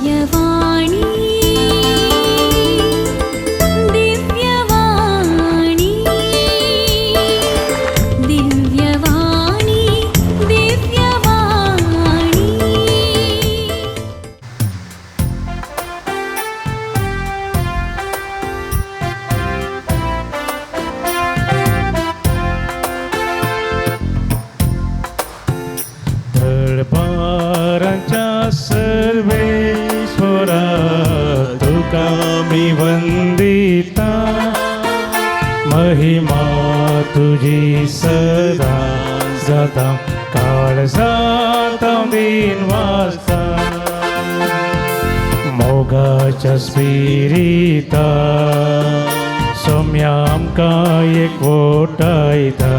दिव्यवाणी दिव्यवाणी दिव्यवाणी दिव्यवाणी। दरबाराच्या सर्वेश्वरा तुका मी वंदिता, महिमा तुझी सदा जाता, काळजात दिन वाजता, मोगाच्या स्पिरिता सोम्या आमकां एकवटायता,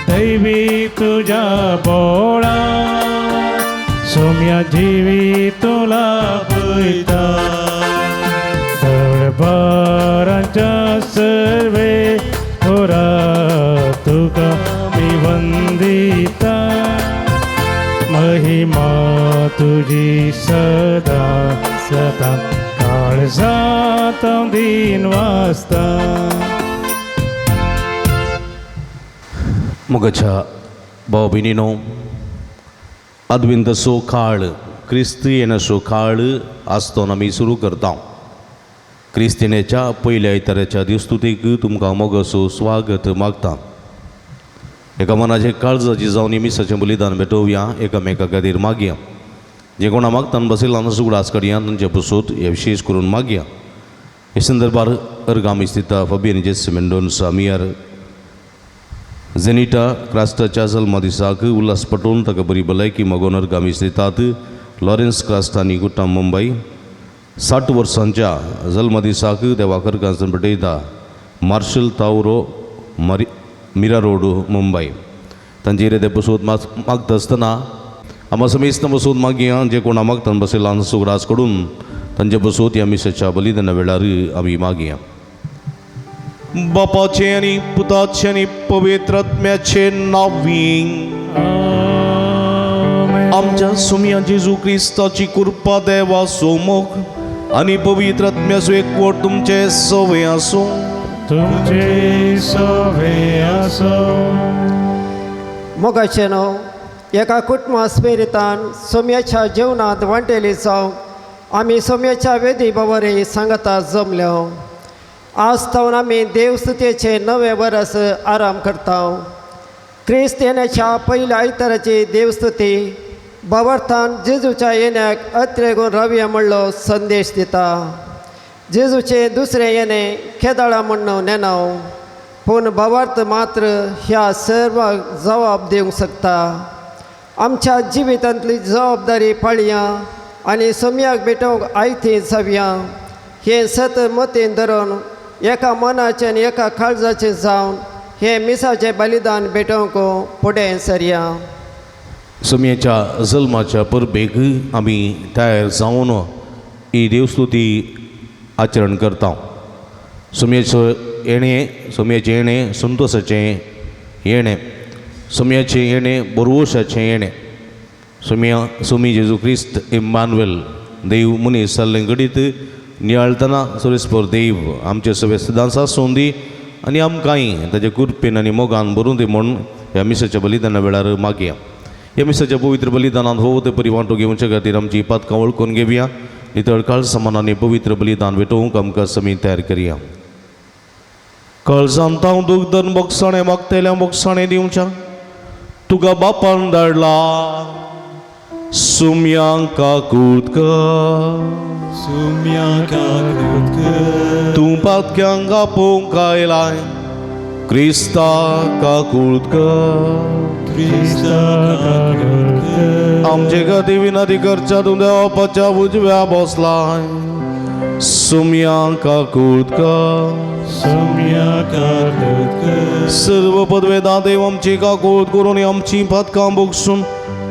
दैवी तुझ्या बोळा सोम्या जिवी तुला पळयता, दरबाराच्या सर्वे होरा तुका मी वंदिता, महिमा तुझी सदा सदा, काळजात दिन वाजता। मोगाच्या भाव भयणीनो, आदविंतसो काळ क्रिस्त येण्याचो काळ आसतोन आमी सुरू करता। क्रिस्त येण्याच्या पयल्या आयताराच्या दिस्तुतीक तुमकां मोगाचो स्वागत मागता। एका मनाचे काळजाची जावन मिसाचें बलिदान भेटोवया, एकामेका खातीर मागया। जे कोणा मागतान बसयला सुगडास कडया तांचे पसोत हे विशेष करून मागया। हे संदर्भार अर्गामी स्थित फबियन जेस मेंडोन्सा मियर जेनिटा क्रास्टाच्या जल्मा दिसाक उल्हास पटोवन ताका बरी भलायकी मागोवन अर्गामी स्थितात लॉरेन्स क्रास्ट आनी गुट्टा मुंबय 60 वर्सांच्या जल्मा दिसाक देवाक अर्गांसन भेटयता मार्शल तावरो मरी मिरा रोड मुंबय। तांचे इरादे बसोत मागता आसतना आमा समेस्त बसोत मागया जे कोणा मागतान बसयला सुगडास कडून तांचे बसोत ह्या मिसाच्या बलिदाना वेळार आमी मागया। बापाचे आनी पुताचे आनी पवित्र आत्म्याचे नांवी आमच्या सुम्या जेजू क्रिस्ताची कृपा देवा सोमोक आनी पवित्र आत्म्याचो एकवट तुमचे सवे आसूं। तुमचे सवे आसूं। मोगाचें न्हू एका कुटुंबा स्पिरितान सोम्याच्या जेवणांत वांटेली जावंक आमी सोम्याच्या वेदी बवरी सांगता जमल्या। आज तावन आमी देवस्तुतेचे नवे वरस आराम करता। क्रिस्त येण्याच्या पयल्या आयताराची देवस्तुती बावर्थान जेजूच्या येण्याक अत्रेगून रावया म्हणलो संदेश दिता। जेजूचे दुसरें येणें केदाळा म्हण्ण नेणाव, पूण भावार्थ मात्र ह्या सर्वांक जबाब दिवंक शकता। आमच्या जिवितांतली जबाबदारी पाळया आनी सोम्याक भेटोवंक आयती जावया हें सत मतीन धरून एका मनाचें आनी एका काळजाचें जावन हें मिसाचें बलिदान भेटोवंक फुडें सरया। सोम्याच्या जल्माच्या परबेक आमी तयार जावन ही देवस्तुती आचरण करता। सोम्याचो येणें, सोम्याचें येणें संतोशाचें येणें, सोम्याचें येणें बोरवोशाचें येणें, सोम्या सोमी जेजू क्रिस्त इम्मानुएल देव मनीस जाल्लें घडीत नियाळतना सोरेस्पर देव आमचे सगळे सदांच आसूं दी आनी आमकांय ताचे कृपेन आनी मोगान भरून दी म्हूण ह्या मिसाच्या बलिदाना वेळार मागया। ह्या मिसाच्या पवित्र बलिदानांत हो ते परी वांटो घेवचे खातीर आमची पातकां वळखून घेवया। नितळ काळसमान आनी पवित्र बलिदान भेटोवंक आमकां समी तयार करया। काळजांत हांव दूख धरून बोगसाणें मागतल्या बोगसाणें दिवच्या तुका बापान धाडला सुम्यांक काकूत कर, सुम्यांक काकूत कर, तूं पातक्यांक आपोवंक आयलाय क्रिस्ता काकूत कर, क्रिस्ता काकूत कर, आमचे खातीर विनंती करच्या तूं देवाच्या उजव्या बसलाय सुम्यांक काकूत कर, सुम्यांक काकूत कर, सर्व पदवेदा देव आमची काकूत करून आमची पातकां भोगसून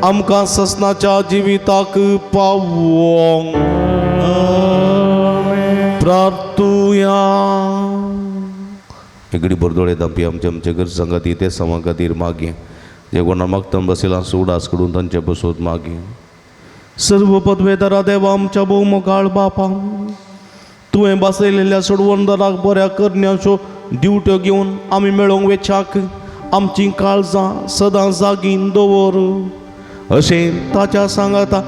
आमकां ससनाच्या जिविताक पावोंक प्रार्थुया। एगडी बरदोळे दामपी आमचे आमचे गरजां खातीर ते समां खातीर मागीं जे कोणा मागता बसयला सुडास कडून तांचे बसोत मागीं। सर्व पदवेदारा देवा आमच्या भोवमोगाळ बापा, तुवें बसयलेल्या सोडवणदाराक बऱ्या करण्याच्यो ड्युट्यो घेवन आमी मेळोवंक वेच्याक आमचीं काळजां सदां जागीन दवर. अशें ताच्या सांगाता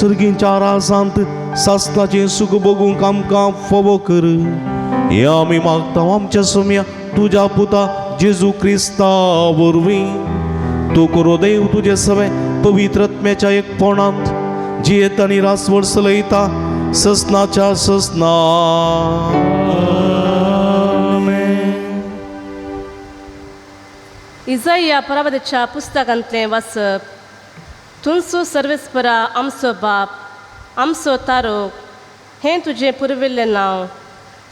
सर्गींच्या राजांत सासणाचें सूख भोगूंक आमकां फावो कर. हें आमी मागता आमच्या सोम्या तुज्या पुता जेजू क्रिस्ता वरवीं. तूं करो देव तुजें सवें पवित्र आत्म्याच्या एकपणांत जियेत आनी रासवळ चलयता ससनाच्या ससना. इजाया परावतीच्या पुस्तकांतलें वाचप. तुमचो सर्वेस्परा आमचो बाप, आमचो तारोक, हें तुजें पुर्विल्लें नांव.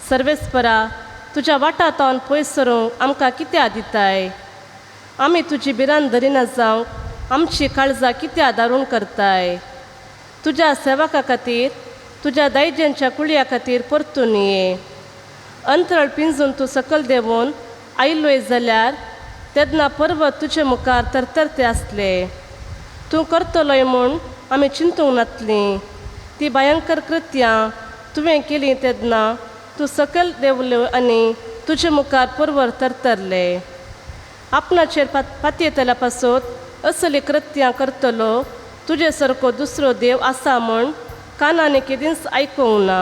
सर्वेस्परा तुज्या वाटातावन पयस सरूंक आमकां कित्याक दिताय? आमी तुजी भिरांत धरिना जावंक आमची काळजां कित्याक दारूण करताय? तुज्या सेवका खातीर, तुज्या दायज्यांच्या कुळया खातीर परतून ये. अंतरळ पिंजून तूं सकल देंवून आयलोय जाल्यार तेन्ना पर्वत तुजे मुखार तरतरते आसले. तूं करतलोय म्हूण आमी चिंतूंक नातलीं. ती भयंकर कृत्यां तुवें केलीं तेन्ना तूं सकयल देंवल्यो आनी तुजे मुखार पर्वर तरतरले. आपणाचेर पातयेतल्या पासत असली कृत्यां करतलो तुजे सारको दुसरो देव आसा म्हूण कानांनी केदींच आयकूंक ना,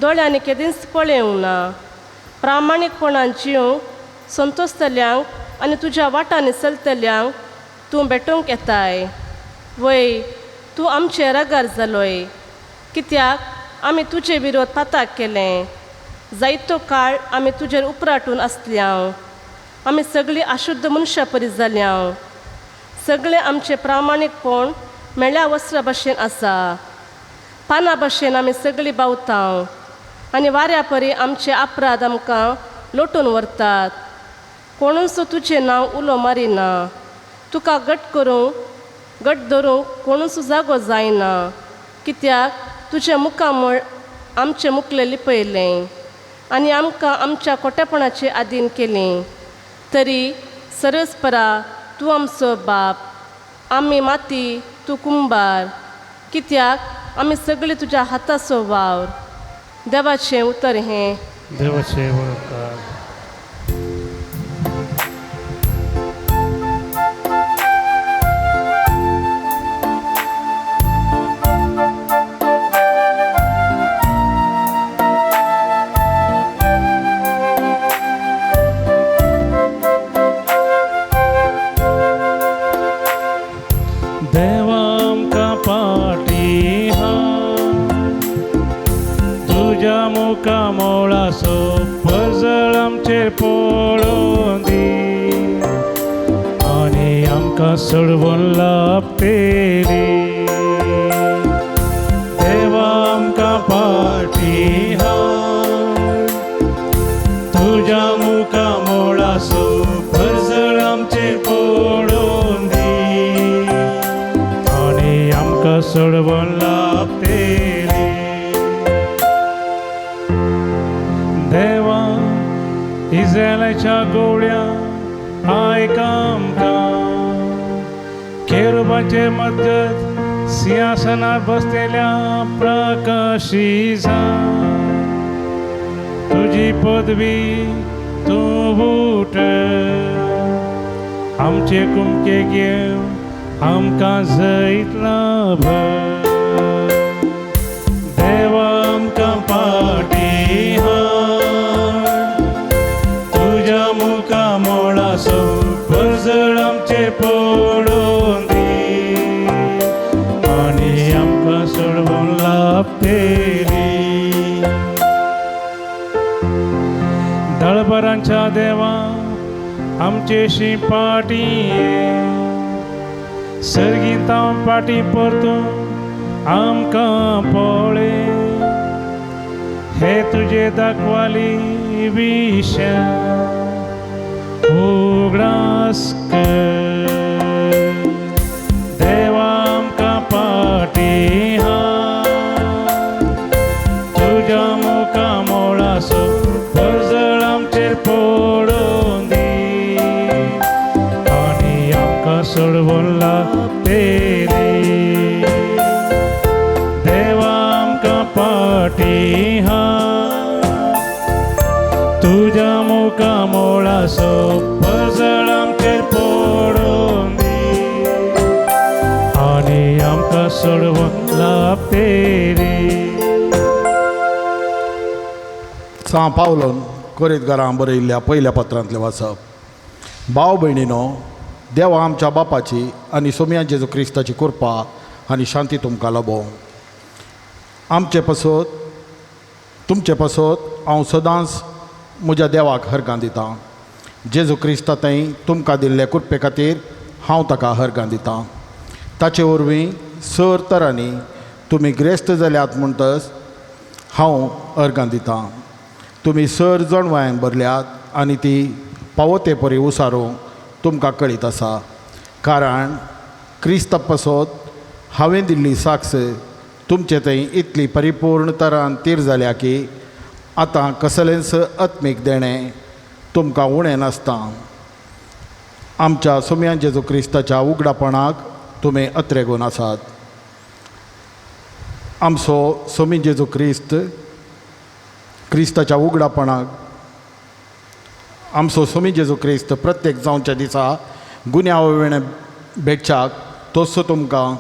दोळ्यांनी केदींच पळोवंक ना. प्रामाणीकपणान जिवंक संतोसतल्यांक आनी तुज्या वाटांनी चलतल्यांक तूं भेटोवंक येताय. वय, तूं आमचे रागार जालोय कित्याक आमी तुजे विरोध पाताक केलें. जायतो काळ आमी तुजेर उपराटून आसल्यांव. आमी सगळीं अशुद्ध मनशां परी जाल्यांव. सगळें आमचें प्रामाणीकपण मेळ्या वस्त्रा भशेन आसा. पानां भशेन आमी सगळीं बावतांव आनी वाऱ्या परी आमचे अपराध आमकां लोटून व्हरतात. कोणूच तुजें नांव उलो मारिना. तुका घट करूंक, घट धरूंक कोणूच जागो जायना कित्याक तुजें मुखामळ आमचें मुखलें लिपयलें आनी आमकां आमच्या खोटेपणाचे आदीन केलें. तरी सरस्परा तूं आमचो बाप, आमी माती, तूं कुंबार, कित्याक आमी सगळीं तुज्या हाताचो वावर. देवाचें उतर हें. देवाचें उपकार. देवा आमकां पाटी तुज्या मुखा मोळासो पजळ आमचेर पळोवन दी आनी आमकां सोडवून लाभतेली. देवा आमकां पाटी तुज्या मुखा मोळासो पजळ आमचेर पळोवन दी आनी आमकां सोडवून लाभतेली. देवा इस्रायलाच्या गोवळ्या आयक आमकां, केरुबाचे मदगत सिंहासनार बसलेल्या प्रकाशी जा. तुजी पदवी तूं उठ, आमचे कुमके घेवन आमकां जैत लाभ. देवा आमकां पाटी तुज्या मुखा मोळासो परजळ आमचे पळोवन दी आनी आमकां सोडवून लाभतेली. दळबरांच्या देवा आमचेशी पाटी सर्गींतावन पाटी परतून आमकां पळय. हे तुजे दाखवाली विशा उगडास कर. देवा आमकां पाटी तुज्या मुखा मोळासो परजळ आमचेर पळोवन दी आनी आमकां सोडवून लाभतेली. हा. तुज्या मुखा मोळासो पजळ आमचेर पडोन दी आनी आमकां सोडवंक लाभतेरी. सां पावलोन कोरेतकारां बरयल्ल्या पयल्या पत्रांतलें वाचप. भाव भयणीनो, देवा आमच्या बापाची आनी सोमया जेजू क्रिस्ताची कृपा आनी शांती तुमकां लाबो. आमचे पासत तुमचे पासत हांव सदांच म्हज्या देवाक हरगां दितां. जेजू क्रिस्ता थंय तुमकां दिल्ले कृपे खातीर हांव ताका हरगां दितां. ताचे वरवीं सर तरांनी तुमी ग्रेस्त जाल्यात म्हणटच हांव अर्गां दितां. तुमी सर जणवायन भरल्यात आनी ती पावो ते परी उसारूंक तुमकां कळीत आसा. कारण क्रिस्ता पासत हांवें दिल्ली साक्ष तुमचे थंय इतली परिपूर्ण तरान तीर जाल्या की आतां कसलेंच आत्मीक देणें तुमकां उणें नासता. आमच्या सोमया जेजू क्रिस्ताच्या उगडापणाक तुमी अत्रेगून आसात. आमचो सोमी जेजू क्रिस्त क्रिस्ताच्या उगडापणाक आमचो सोमी जेजू क्रिस्त प्रत्येक जावच्या दिसा गुन्यांव विणे भेटच्याक तोच तुमकां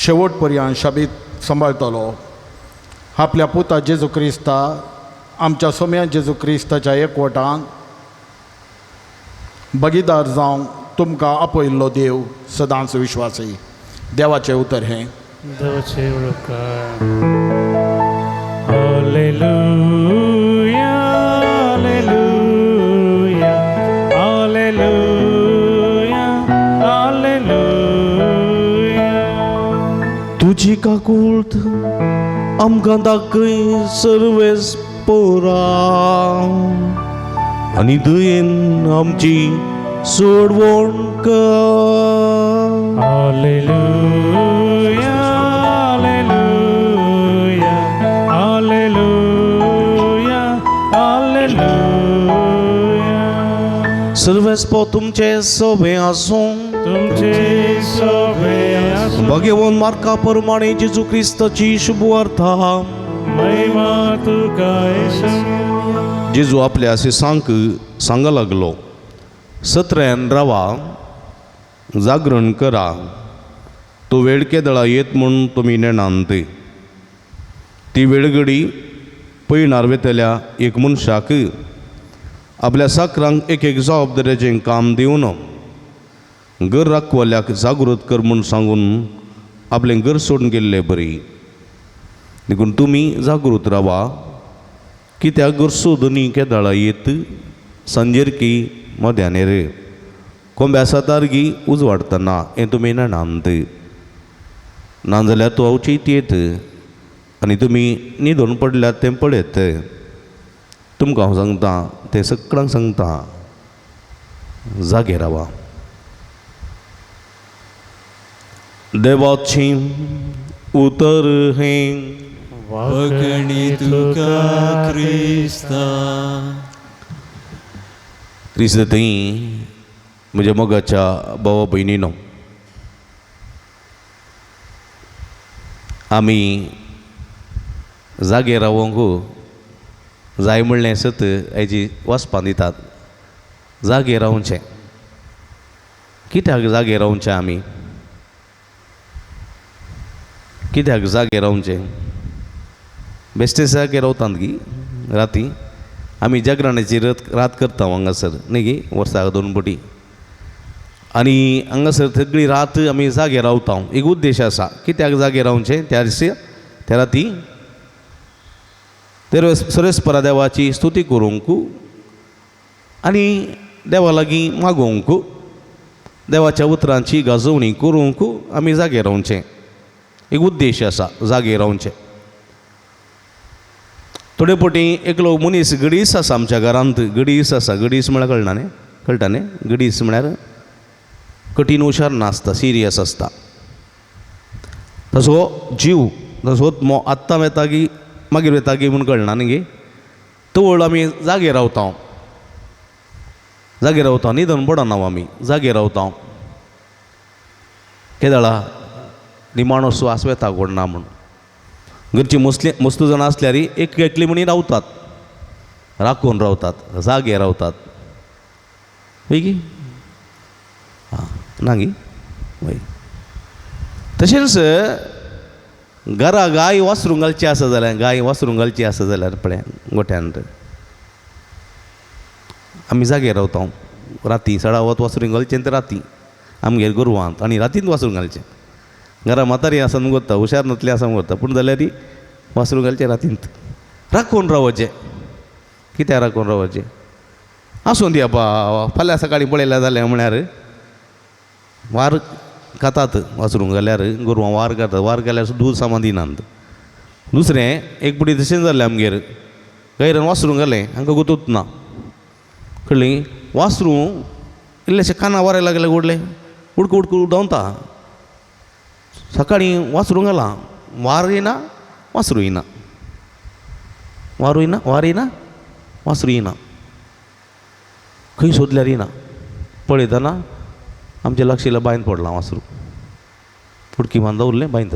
शेवट पर्यंत शाबीत सांबाळटलो. आपल्या पुता जेजू क्रिस्ता आमच्या सोम्या जेजू क्रिस्ताच्या एकवटान भागीदार जावंक तुमकां आपयल्लो देव सदांच विश्वासी. देवाचें उतर हें. देवाचे उपकार. Hallelujah, hallelujah, hallelujah, hallelujah. तुजी काकूळत आमकां दाखय सर्वेस पोरा आनी दयेन आमची सोडवण कर. Hallelujah, hallelujah, hallelujah, hallelujah. Sarves पो तुमचे सोबे आसूं. तुमचे सोबे आसूं. भगवान मार्का प्रमाणे जेजू क्रिस्ताची शुभवार्ता. महिमा तुका येशू. जेजू आपल्या शिसांक सांगा लागलो, सत्र्यान रावा, जागरण करा, तो वेळ केदळा येत म्हूण तुमी नेणांत. ती वेळगडी पयणार वेतल्या एक मनशाक आपल्या साकरांक एक एक जबाबदारेचें काम दिवन घर राखवल्याक जागृत कर म्हूण सांगून आपलें घर सोडून गेल्ले बरी. देखून तुमी जागृत रावा, कित्याक गरसो दोनी केदळा येत सांजेरकी मध्यानेर कोंब्या सातारगी उजवाडतना हें तुमी नेणांत. नाजाल्यार तो अवचीत येत आनी तुमी न्हिदून पडल्यात तें पळयत. तुमकां हांव सांगता तें सगळ्यांक सांगता, जागे रावा. देवाचें उतर हें. वाकणी तुका क्रिस्ता. क्रिस्त थंय म्हज्या मोगाच्या भावा भयणीनो, आमी जागे रावोंक जाय म्हणलें सत हेजी वाचपां दितात. जागे रावचें कित्याक? जागे रावचें आमी कित्याक जागे रावचें? बेश्टे जागे रावतात गी राती आमी जागरणाची रात करता हांगासर न्ही गी, वर्साक 2 पटी. आनी हांगासर सगळी रात आमी जागे रावता. एक उद्देश आसा कित्याक जागे रावचें त्या दिसा त्या राती सर्वेस्परा देवाची स्तुती करूंक आनी देवा लागीं मागोवंक, देवाच्या उतरांची गाजोवणी करूंक आमी जागे रावचें. एक उद्देश आसा जागे रावचें. थोडे पटी एकलो मनीस गडीस आसा आमच्या घरांत, गडीस आसा. गडीस म्हळ्यार कळना न्ही? कळटा न्ही? गडीस म्हळ्यार कठीण हुशार नासता, सिरियस आसता. तसो जीव तसो आत्तां वेता की मागीर वेता की म्हूण कळना न्ही गे. तवळ आमी जागे रावता, जागे रावता, न्हिदून पडना आमी, जागे रावता. केदळा निमाणो स्वास वेता कोण ना म्हूण. घरची मसले मस्त जाणां आसल्यार एक एकली म्हणी रावतात, राखून रावतात, जागे रावतात. वय की आं ना गी वय. तशेंच घरा गाय वासरूंक घालची आसा जाल्यार, गाय वासरूंक घालची आसा जाल्यार पळय गोठ्यांत आमी जागे रावता. राती सडावत वासरूंक घालचें तर राती आमगेर गोरवांत आनी रातींत वासरूंक घालचें. घरा म्हातारी आसा म्हूण करता, हुशार नातली आसा म्हूण करता, पूण जाल्यार वासरूंक घालचें रातींत. राखून रावचें. कित्याक राखून रावचें? आसूं दी आबा, फाल्यां सकाळीं पळयल्यार जालें म्हळ्यार वार खातात वासरूंक घाल्यार गोरवां वार खातात. वार घाल्यार दूद सामान दिनात. दुसरें एक पुटी तशें जालें आमगेर, गैरान वासरूंक घालें, आमकां गोतूच ना. कळ्ळी? वासरूं इल्लेशें काना वारें लागलें उडलें, उडकू उडकू धांवता. सकाळीं वासरूंक घालां, वार येना वासरूं येना, वारू येना, वार येना वासरूं येना, खंय सोदल्यार येना. पळयतना आमच्या लागशिल्ल्या बांयन पडलां वासरूं, उडकी मारून दवरलें बांयंत.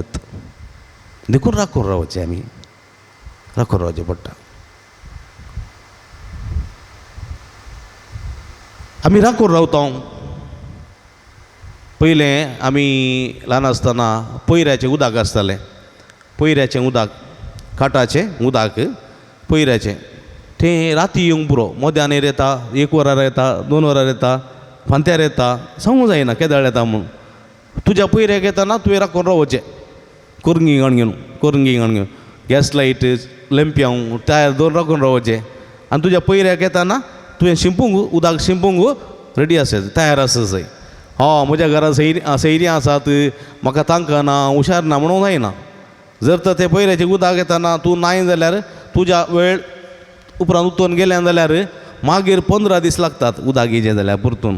देखून राखून रावचें, आमी राखून रावचें पडटा. आमी राखून रावता. पयलें आमी ल्हान आसतना पयऱ्याचें उदक आसतालें, पयऱ्याचें उदक, काटाचें उदक पयऱ्याचें. तें राती येवंक पुरो, मध्यानेर येता, 1 वरार येता, 2 वरार येता, फांत्यार येता, सांगूंक जायना केदाळ येता म्हूण. तुज्या पयऱ्याक येताना तुवें राखून रावचें. कोरंगी घाण घेवन, कोरंगी घाण घेवन, गॅस लायट, लेंप्यांव, टायर दवरून राखून रावचें. आनी तुज्या पयऱ्याक येताना तुवें शिंपूंक उदक शिंपूंक रेडी आसा, तयार आसा जाय. हय म्हज्या घरा सैरी आसात, म्हाका तांकां ना, हुशार ना म्हणूंक जायना. जर तर ते पयऱ्याचें उदक येताना तूं नाय जाल्यार तुज्या वेळ उपरांत उतोवन गेल्यान जाल्यार मागीर 15 दीस लागतात उदक येयचें जाल्यार परतून.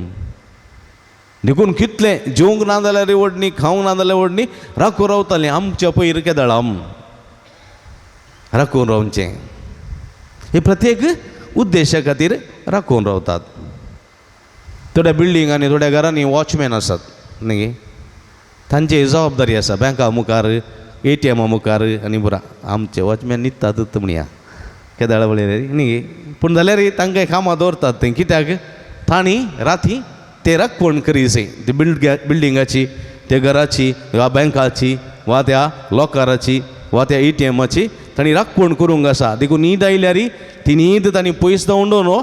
देखून कितलें जेवंक ना जाल्यार वडणी, खावंक ना जाल्यार वडणी, राखून रावतालीं. आमच्या पयर केदळाम राखून रावचें. हे प्रत्येक उद्देशा खातीर राखून रावतात. थोड्या बिल्डींग आनी थोड्या घरांनी वॉचमॅन आसात न्ही, तांची जबाबदारी आसा बँका मुखार, ATM मुखार आनी पुरा. आमचे वॉचमॅन न्हिदतात म्हणया केदाळ पळयल्यार न्ही, पूण जाल्यार तांकां कामां दवरतात थंय. कित्याक? तांणी राती ते राखण करी जाय ते बिल्डिंगाची, त्या घराची वा बँकाची वा त्या लॉकराची वा त्या ATMाची तांणी राखण करूंक आसा. देखून न्हीद आयल्यार ती न्हीद तांणी पयस धांवडोवन न्हू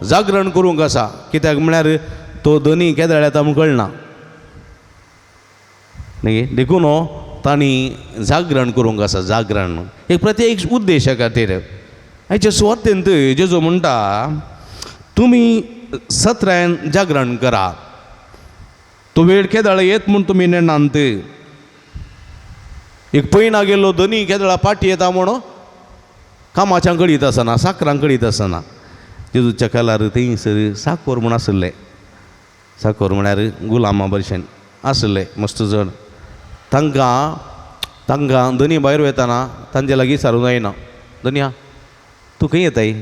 जागरण करूंक आसा. कित्याक म्हळ्यार तो धनी केदळ येता म्हूण कळना न्ही. देखून तांणी जागरण करूंक आसा. जागरण एक प्रत्येक उद्देशा खातीर. हाचे सुवातेंत जेजू म्हणटा तुमी सत्रायन जागरण करा, तो वेळ केदळ येत म्हूण तुमी नेणांत. एक पयना गेल्लो धनी केदळा पाटी येता म्हणून कामाच्यां कळीत आसना, साकरांक कळीत आसना. जेजूच्या कालार थंयसर साकोर म्हूण आशिल्ले, साकोर म्हळ्यार गुलामा भशेन आशिल्ले मस्त जण. तांकां तांकां धनी भायर वयताना तांचे लागीं सारूंक जायना. धनया तूं खंय येताय,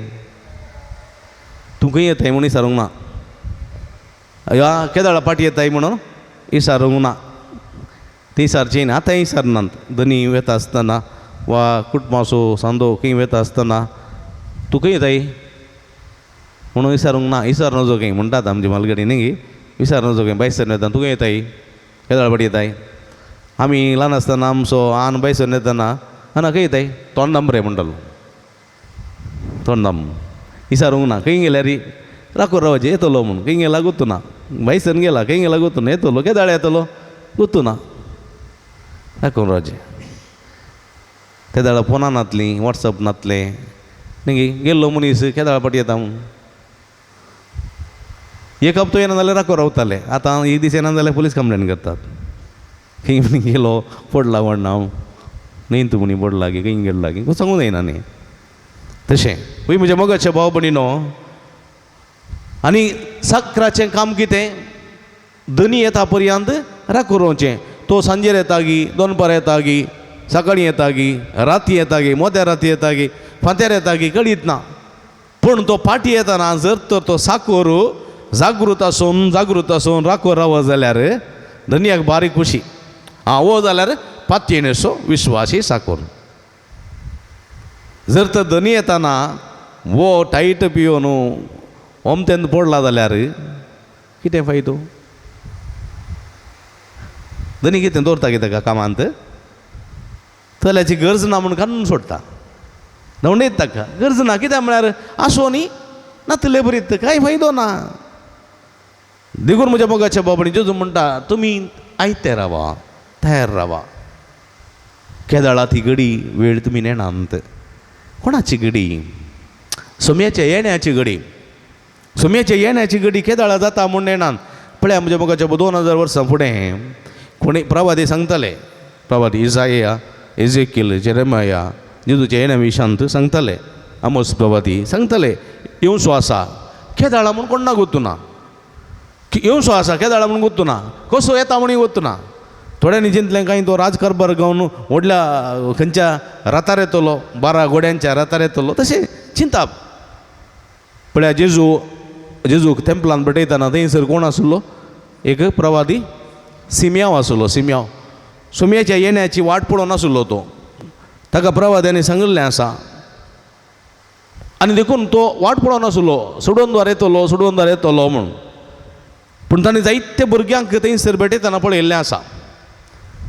तूं खंय येताय म्हूण विचारूंक ना, ह्या केदळा पाटी येताय म्हणून विचारूंक ना. ती विचारची न्ही, आतांय विचारनात. धनी वेता आसतना वा कुटुंबाचो सांदो खंय वेता आसतना तूं खंय येताय म्हणून विचारूंक ना. विचार नजो खंय म्हणटात आमचे म्हालगडी न्ही, विचार नजो खंय भायसर येता तूं खंय येताय, केदळा पाटी येताय. आमी ल्हान आसतना आमचो आन भायसर येताना आना खंय येताय, तोंडाम रे म्हणटालो, तोंडाम. विचारूंक ना खंय गेल्यार राखून रावचें येतलो म्हूण, खंय गेला गोत्तू ना, भायसर गेला खंय गेला गोत्तू ना, येतलो केदाळ येतलो गोत्तू ना, राखून रावचें. तेदाळा फोनां नातलीं, वॉट्सएप नातलें न्ही, गेल्लो मनीस केदाळ पाटी येता म्हूण एक हप्तो येना जाल्यार राखून रावताले. आतां एक दीस येना जाल्यार पुलीस कंप्लेन करतात, खंय गेलो पडला व्हडना न्ही तूं म्हणी पडला की खंय गेलो की सांगूंक जायना न्ही. तशें वय म्हज्या मोगाच्या भाव भयणीनो, आनी साकराचें काम कितें, धनी येता पर्यंत राखून रावचें. तो सांजेर येता गी, दोनपार येता गी, सकाळीं येता गी, राती येता गी, मोद्या राती येता गी, फांत्यार येता गी, कळीत ना. पूण तो पाटी येताना जर तर तो साकोर जागृत आसून जागृत आसून राखून रावत जाल्यार धनयाक बारीक खुशी. आं, वो जाल्यार पातयेणेचो विश्वासी साकोर. जर तर धनी येताना वो टायट पियोन ओमतेन पडला जाल्यार कितें फायदो? धनी कितें दवरता कितें ताका कामांत? चल्याची गरज ना म्हूण काडून सोडटा, धांवडयता ताका. गरज ना कित्याक म्हळ्यार आसो न्ही नातले बरीत कांय फायदो ना. देखून म्हज्या मोगाच्या बाबणी जेजू म्हणटा तुमी आयते रावा, तयार रावा. केदाळा ती घडी वेळ तुमी नेणांत. कोणाची घडी? सोम्याच्या येण्याची घडी. सोम्याच्या येण्याची घडी केदाळा जाता म्हूण नेणांत. पळया म्हज्या मोगाच्या 2000 वर्सां फुडें कोणी प्रवादी सांगताले, प्रवादी इजाया, एजेकील, जेरेमाया जेजूच्या येण्या विशांत सांगताले, आमोस प्रवादी सांगताले येवचो आसा. केदाळा म्हूण कोण्णाक गोत्तू ना, येवचो आसा केदाळा म्हूण गोत्तू ना, कसो येता म्हूण गोत्तू ना. थोड्यांनी चिंतलें कांय तो राजकारभार गावन व्हडल्या खंयच्या रातार येतलो, 12 घोड्यांच्या रातार येतलो तशें चिंताप. पळया जेजू जेजूक तेंपलान भेटयतना थंयसर कोण आसलो? एक प्रवादी सिमयांव आसलो. सिमयांव सोम्याच्या येण्याची वाट पळोवन आसलो तो. ताका प्रवाद्यांनी सांगिल्लें आसा आनी देखून तो वाट पळोवन आसलो, सोडोवन येतलो, सोडोवन येतलो म्हूण. पूण ताणें जायते भुरग्यांक थंयसर भेटयतना पळयल्लें आसा,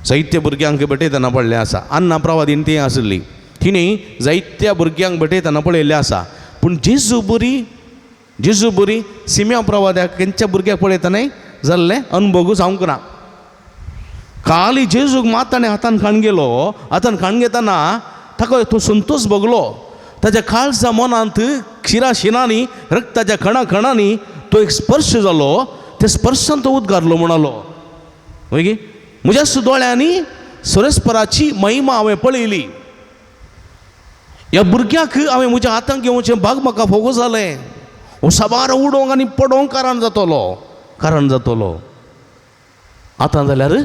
जायत्या भुरग्यांक भेटयतना पळयल्लें आसा. अन्ना प्रवादीन ती आसली, तिणें जायत्या भुरग्यांक भेटयतना पळयल्लें आसा. पूण जेजू बरी, जेजू बरी सिमया प्रवाद्याक खंयच्या भुरग्याक पळयतनाय जाल्लें अनुभव जावंक ना. खाली जेजूक मात ताणें हातान खाण गेलो. हातान खाण घेतना ताका तो संतोश भोगलो. ताच्या काळजा मनांत क्षिरा शिनांनी, रक्ताच्या खणा खणांनी तो एक स्पर्श जालो. त्या स्पर्शान तो उद्गारलो, म्हणालो मागीर म्हज्याच दोळ्यांनी सरस्पराची महिमा हांवें पळयली. ह्या भुरग्याक हांवें म्हज्या हातांत घेवचें भाग म्हाका फोगो जालें. हो साबार उडोवंक आनी पडोवंक कारण जातलो, कारण जातलो. आतां जाल्यार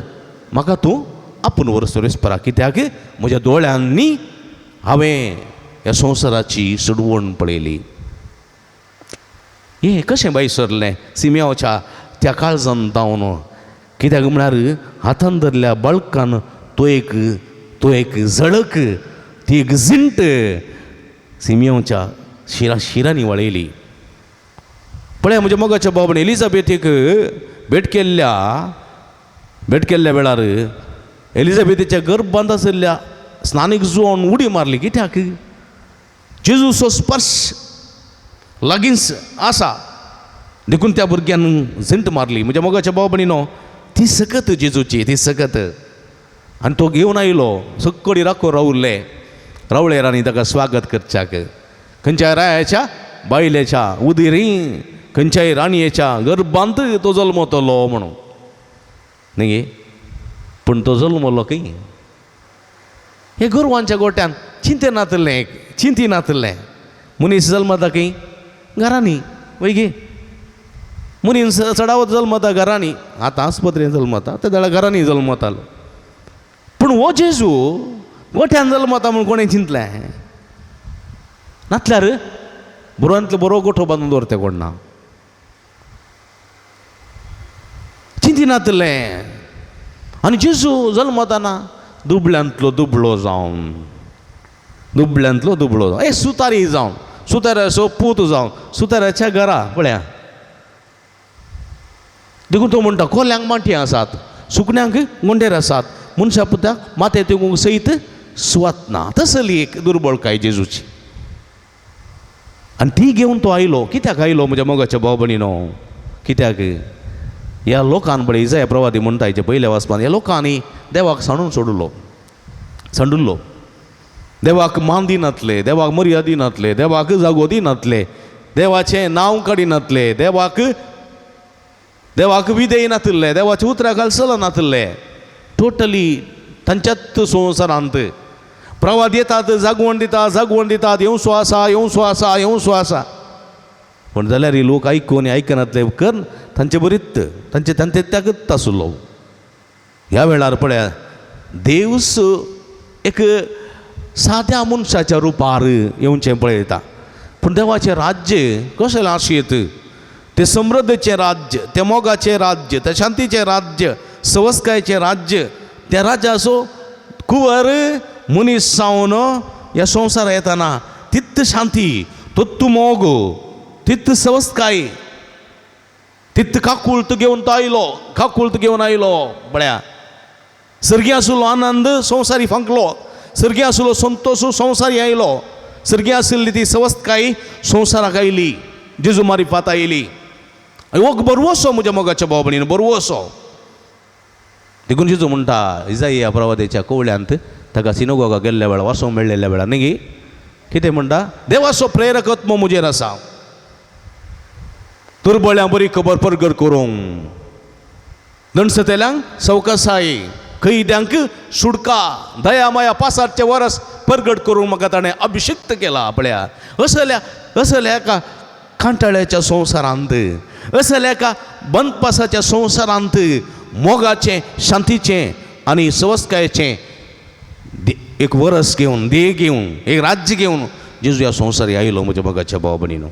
म्हाका तूं आपूण व्हर सुरेस्परा, कित्याक म्हज्या दोळ्यांनी हांवें ह्या संवसाराची सोडवण पळयली. हें कशें बाय सरलें सिमयावच्या त्या काळजान जावन? कित्याक म्हळ्यार हातान धरल्या बाळकान तो एक झळक, ती एक जिंट सिमयावच्या शिरा शिरांनी वळयली. पळय म्हज्या मोगाच्या बाबान एलिझाबेथीक भेट केल्ल्या वेळार एलिझाबेथीच्या गर्भांत आशिल्ल्या स्नानीक जुवान उडी मारली. कित्याक? जेजूचो स्पर्श लागींच आसा देखून त्या भुरग्यान झिंट मारली. म्हज्या मोगाच्या भाव न्हू ती सकत जेजूची, ती सकत. आनी तो घेवन आयलो, सक्कडी राखो रावले रावळेरांनी ताका स्वागत करच्याक. खंयच्या रायाच्या बायलेच्या उदिरी, खंयच्याय राणयेच्या गर्भांत तो जल्मतलो म्हणून न्ही. पूण तो जल्मलो खंय? हे गोरवांच्या गोट्यान. चिंते नातलें, चिंती नातलें. मनीस जल्मता खंय? घरांनी वय गे. मनीस चडावत जल्मता घरांनी, आतां आस्पत्रेन जल्मता, ते जाल्यार घरांनी जल्मतालो. पूण हो जेजू गोठ्यान जल्मता म्हूण कोणें चिंतलें? नातल्यार बरोंतलो बरो गोठो बांदून दवरता कोण ना, चिंती नातलें. आनी जेजू जल्मताना दुबळ्यांतलो दुबळो जावन, दुबळ्यांतलो दुबळो जावन, ए सुतारी जावन, सुताराचो पूत जावन, सुताराच्या घरा पळया. देखून तो म्हणटा कोल्यांक माटये आसात, सुकण्यांक गुंडेर आसात, मनशा पुताक माथें तेकूंक सयत सुवात ना. तसली एक दुर्बळकाय जेजूची. आनी ती घेवन तो आयलो. कित्याक आयलो म्हज्या मोगाच्या भाव भयणीनो? कित्याक? ह्या लोकान पळय इजाया प्रवादी म्हणटा हेच्या पयल्या वाचपान, ह्या लोकांनी देवाक सांडून सोडलो, सांडुल्लो. देवाक मान दिनातले, देवाक मर्याद दिनातले, देवाक जागो दिनातले, देवाचें नांव काडिनातले, देवाक विधेय नातिल्ले, देवाच्या उतराक चलनातिल्ले. टोटली तांच्याच संवसारांत प्रवाद येतात, जागवण दितात, जागवण दितात, येवसो आसा, येवसो आसा, येवसो आसा. पूण जाल्यार लोक आयकून आयकनातले कर तांचे बरीत तांचे तांचे त्यागत आसलो. ह्या वेळार पळया देवस एक साद्या मनशाच्या रुपार येवचें पळयता. पूण देवाचें राज्य कसलें आसयेत? तें समृद्धीचें राज्य, तें मोगाचें राज्य, तें शांतीचें राज्य, सवस्कायचें राज्य. त्या राज्याचो कुंवर मनीस जावन ह्या संवसार येताना तित्त शांती, तत्तू मोग, तित्त सवस्तकाय, तित्त काकुळत घेवन तो आयलो, काकुळत घेवन आयलो. पळया सर्गी आशिल्लो आनंद संवसारी फांकलो, सर्गी आशिल्लो संतोश संवसारी आयलो, सर्गी आशिल्ली ती सवस्तकाय संवसाराक आयली, जेजू मारिफात आयली. हो बरवसो म्हज्या मोगाच्या भाव भयणीन, बरवसो. देखून जेजू म्हणटा इजाई प्रवादेच्या कोवळ्यांत ताका सिनोगोगा गेल्ल्या वेळार वाचोंक मेळ्ळेल्या वेळार न्ही गी कितें म्हणटा, देवाचो प्रेरकत्व म्हजेर आसा, दुर्बळ्यां बरी खबर परगट करूंक, दणसतेल्यांक सवकसाय, कैद्यांक सुडका, दया माया पासारचे वरस परगट करूंक म्हाका ताणें अभिषिक्त केला. पळया असल्या असल्या एका कांटाळ्याच्या संवसारांत, असल्या एका बंदपासाच्या संवसारांत मोगाचें, शांतीचें आनी सवस्तकायेचें एक वरस घेवन, ध्येय घेवन, एक राज्य घेवन जेजू ह्या संवसारी आयलो. म्हज्या मोगाच्या भाव भयणीनो,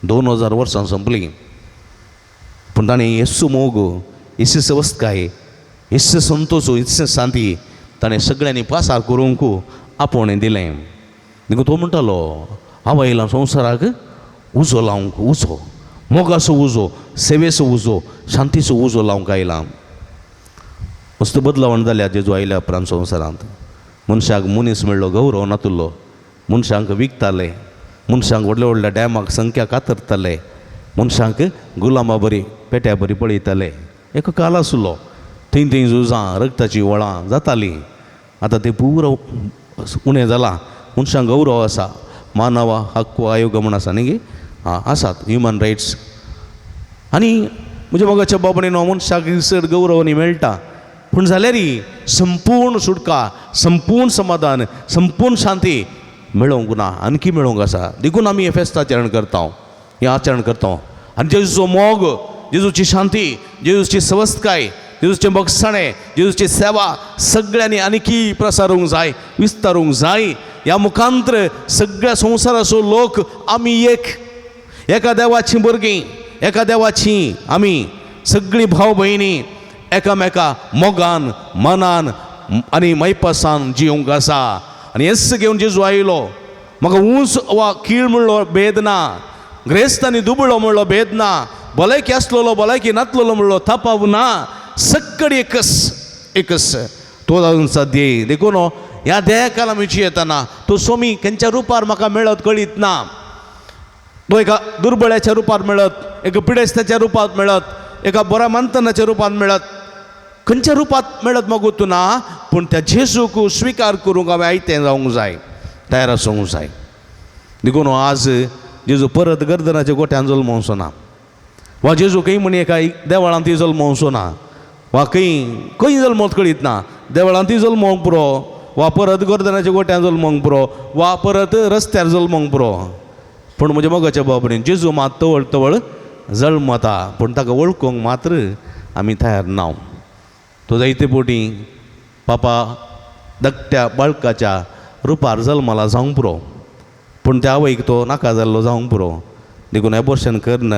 2000 वर्सां संपलीं, पूण ताणें येसू मोग, येसू सवस्तकाय, येसू संतोश, येसू शांती ताणें सगळ्यांनी पासार करूंक आपोवणें दिलें. देखून तो म्हणटालो, हांव आयलां संवसाराक उजो लावंक, उजो, मोगाचो उजो, सेवेचो उजो, शांतीचो उजो लावंक आयलां. वस्तू बदलावण जाल्या जेजू आयल्या उपरांत संवसारांत. मनशाक मनीस मेळ्ळो गौरव नातुल्लो, मनशांक विकताले, मनशांक व्हडल्या व्हडल्या डॅमाक संख्या कातरताले, मनशांक गुलामा बरी पेट्या बरी पळयताले. एक काल आसलो थंय थंय झुजां, रगताचीं वळां जातालीं. आतां तें पुरो उणें जालां. मनशांक गौरव आसा, मानव हक्क आयोग म्हूण आसा न्ही गे, आं आसात ह्युमन रायट्स. आनी म्हज्या मोगाच्या बाबणीनो, मनशाक चड गौरव न्ही मेळटा, पूण जाल्यार संपूर्ण सुटका, संपूर्ण समाधान, संपूर्ण शांती मेळोवंक ना, आणखी मेळोवंक आसा. देखून आमी हें फेस्त आचरण करता, हें आचरण करता. आनी जेजूचो मोग, जेजूची शांती, जेजूची सवस्तकाय, जेजूचें बगसाणें, जेजूची सेवा सगळ्यांनी आणखी प्रसारूंक जाय, विस्तारूंक जाय. ह्या मुखांत्र सगळ्या संवसाराचो लोक आमी एक, एका देवाचीं भुरगीं, एका देवाचीं आमी सगळीं भाव भयणी एकामेका मोगान, मनान आनी मैपासान जिवंक आसा. आनी येस घेवन जेजू आयलो, म्हाका ऊंच वा कीळ म्हणलो भेद ना, ग्रेस्त आनी दुबळो म्हणलो भेद ना, भलायकी आसलेलो भलायकी नातलेलो म्हणलो तपाव ना, सक्कड एकस एकस तो तांचो ध्येय. देखून ह्या ध्येयाकाल आमी जियेतना तो सोमी खंयच्या रुपार म्हाका मेळत कळीत ना, तो एका दुर्बळ्याच्या रुपार मेळत, एका पिडेस्ताच्या रुपांत मेळत, एका बऱ्या मानतनाच्या रुपांत मेळत, खंयच्या रुपांत मेळत म्हाका गोत्तू ना, पूण त्या जेजूक स्विकार करूंक हांवें आयतें जावंक जाय, तयार आसूंक जाय. देखून आज जेजू परत गर्दनाच्या गोठ्यान जल्मोवचो ना, वा जेजू खंय म्हण एका देवळांतूय जल्मोवचो ना, वा खंय खंय जल्मोत कळीत ना, देवळांतूय जल्मोवंक पुरो, वा परत गर्दनाच्या गोठ्यान जल्मोवंक पुरो, वा परत रस्त्यार जल्मोवंक पुरो. पूण म्हज्या मोगाच्या बाबडीन जेजू मात तवळ तवळ जल्मता, पूण ताका वळखूंक मात्र आमी तयार ना. तो जायते पोटी पापा धाकट्या बाळकाच्या रुपार जल्मला जावंक पुरो, पूण त्या आवयक तो नाका जाल्लो जावंक पुरो, देखून एबॉर्शन करन